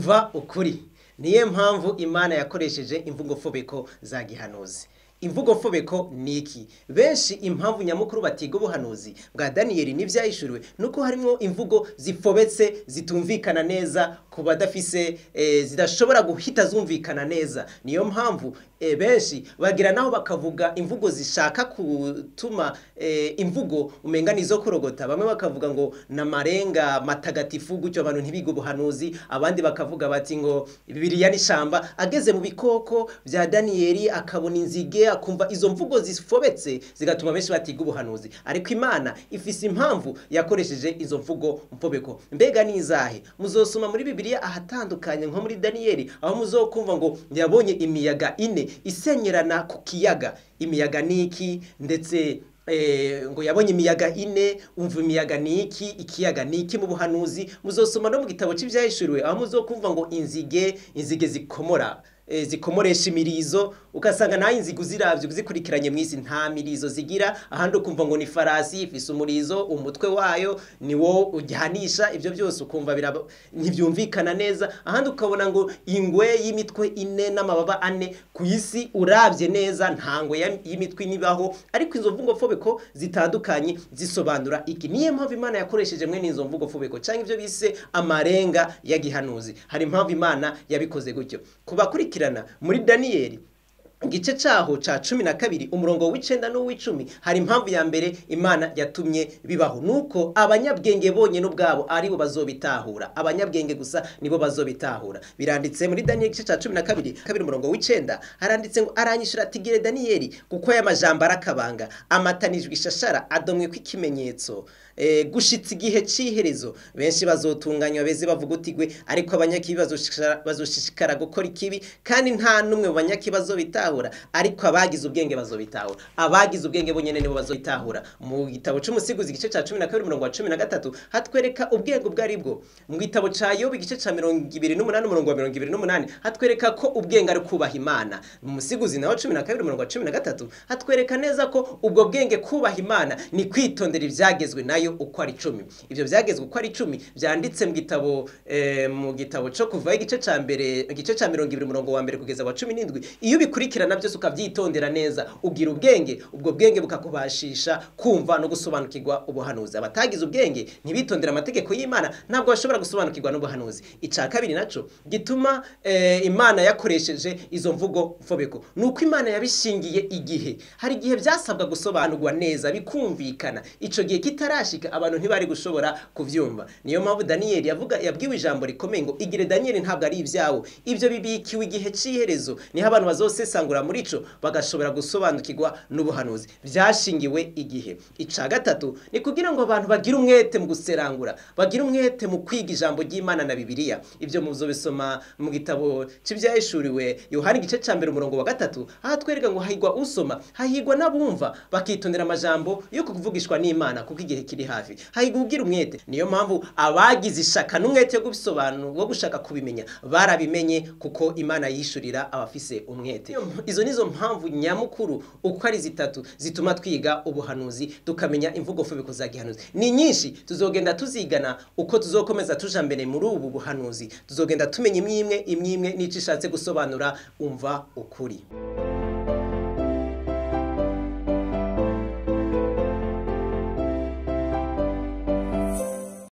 Umva ukuri. Niyo mpamvu Imana yakoresheje imvugo fobeko za gihanuzi. Imvugo fobeko ni iki? Benshi impamvu nyamukuru batiga ubuhanuzi bwa Daniyeli n'ivyahishuriwe nuko harimo imvugo zifobetse zitumvikana neza ku badafise, zidashobora guhita zumvikana neza. Niyo mpamvu benshi bagira naho bakavuga imvugo zishaka gutuma imvugo umenga nizo kurogota. Bamwe bakavuga ngo namarenga matagatifu, gutyo abantu ntibiga ubuhanuzi. Abandi bakavuga bati ngo Bibiliya ni shamba. Ageze mu bikoko bya Daniyeli akabona inzige, akumva izo mvugo zifobetse zigatuma benshi batiga ubuhanuzi. Ariko Imana ifise impamvu yakoresheje izo mvugo mfobeko. Mbega ni izahe? Muzosoma muri Bibiliya ahatandukanye nko muri Daniyeli, aho muzokumva ngo yabonye imiyaga ine isenyerana ku kiyaga. Imiyaga niki? Ndetse ngo yabonye imiyaga ine. Umva, imiyaga niki? Ikiyaga niki mu buhanuzi? Muzosoma no mu gitabo cy'ivyahishuriwe, aho muzokumva ngo inzige zikomora, zikomoresha imirizo, ugasanga nayo inzigo uziravye uzikurikiranye mw'isi nta mirizo zigira. Ahandi ukumva ngo ni farasi ifise umurizo, umutwe wayo ni wo ujyanisha. Ibyo byose ukumva ntibyumvikana neza. Ahandi ukabona ngo ingwe y'imitwe ine n'amababa ane. Ku isi uravye neza nta ngwe y'imitwe nibaho. Ariko izo mvugo fobeko zitandukanye zisobanura iki? Niyo mpamvu Imana yakoresheje mwene izo mvugo fobeko canke ivyo bise amarenga ya gihanuzi. Hari impamvu Imana yabikoze gutyo. Kubakurikirana muri Daniyeli igice caho ca 12 umurongo w'9 n'uw'icumi, hari impamvu ya mbere Imana yatumye bibaho, nuko abanyabwenge bonyene ubwabo aribo bazobitahura. Abanyabwenge gusa nibo bazobitahura. Biranditse muri Daniyeli igice ca 12 kabiri umurongo w'9, haranditse ngo aranyishura ati gire Daniyeli, kuko aya majambo arakabanga, amatanijwe ishashara, adomwe kw'ikimenyetso, gushitsa igihe c'iherezo. Benshi bazotunganywa beze bavugutigwe, ariko abanyakibi bazoshishikara gukora ikibi, kandi nta numwe mu banyakibi bazobitahura, ariko abagize ubwenge bazobitahura. Abagize ubwenge bonyene nibo bazobitahura. Mu gitabo c'Umusiguzi igice ca 12 umurongo wa 13 hatwereka ubwenge ubwo ari bwo. Mu gitabo ca Yobu igice ca 28 umurongo wa 28 hatwereka ko ubwenge ari kubaha Imana. Mu Musiguzi naho 12 umurongo wa 13 hatwereka neza ko ubwo bwenge kubaha Imana ni kwitondera ivyagezwe nayo uko ari 10. Ivyo vyagezwe uko ari 10 vyanditse mu gitabo co Kuva igice ca mbere, igice ca 20 umurongo wa mbere kugeza wa 17. Iyo ubikurikirana byose ukavyitondera neza, ugira ubwenge. Ubwo bwenge bukakubashisha kumva no gusobanukirwa ubuhanuzi. Abatagize ubwenge ntibitondera amategeko y'Imana, ntabwo bashobora gusobanukirwa n'ubuhanuzi. Ica kabiri naco gituma Imana yakoresheje izo mvugo mfobeko nuko Imana yabishingiye igihe. Hari igihe byasabwa gusobanurwa neza bikumvikana. Ico gihe kitarashika abantu ntibari gushobora kuvyumva. Niyo mpamvu Daniyeli yabwiwe ijambo rikomeye ngo igire Daniyeli, ntabwo ari ibyawo, ibyo bibikiwe igihe c'iherezo, niho abantu bazosesangura muri ico bagashobora gusobanukirwa n'ubuhanuzi. Byashingiwe igihe. Ica gatatu ni kugira ngo abantu bagire umwete mu guserangura, bagire umwete mu kwiga ijambo ry'Imana na Bibiliya. Ibyo muzobisoma mu gitabo c'ivyahishuriwe Yohana igice ca mbere umurongo wa 3, aho twereka ngo hahigwa usoma, hahigwa n'abumva bakitondera amajambo yo kuvugishwa n'Imana, kuko igihe kiri hafi. Hahigwa ugira umwete. Niyo mpamvu abagize ishaka n'umwete yo gubisobanura, wo gushaka kubimenya, barabimenye, kuko Imana yishurira abafise umwete. Izo nizo mpamvu nyamukuru uko ari zitatu zituma twiga ubuhanuzi, tukamenya imvugo fobeko za gihanuzi. Ni nyinshi, tuzogenda tuzigana uko tuzokomeza tuja mbere muri ubu buhanuzi. Tuzogenda tumenya imwe imwe n'ico ishatse gusobanura. Umva ukuri.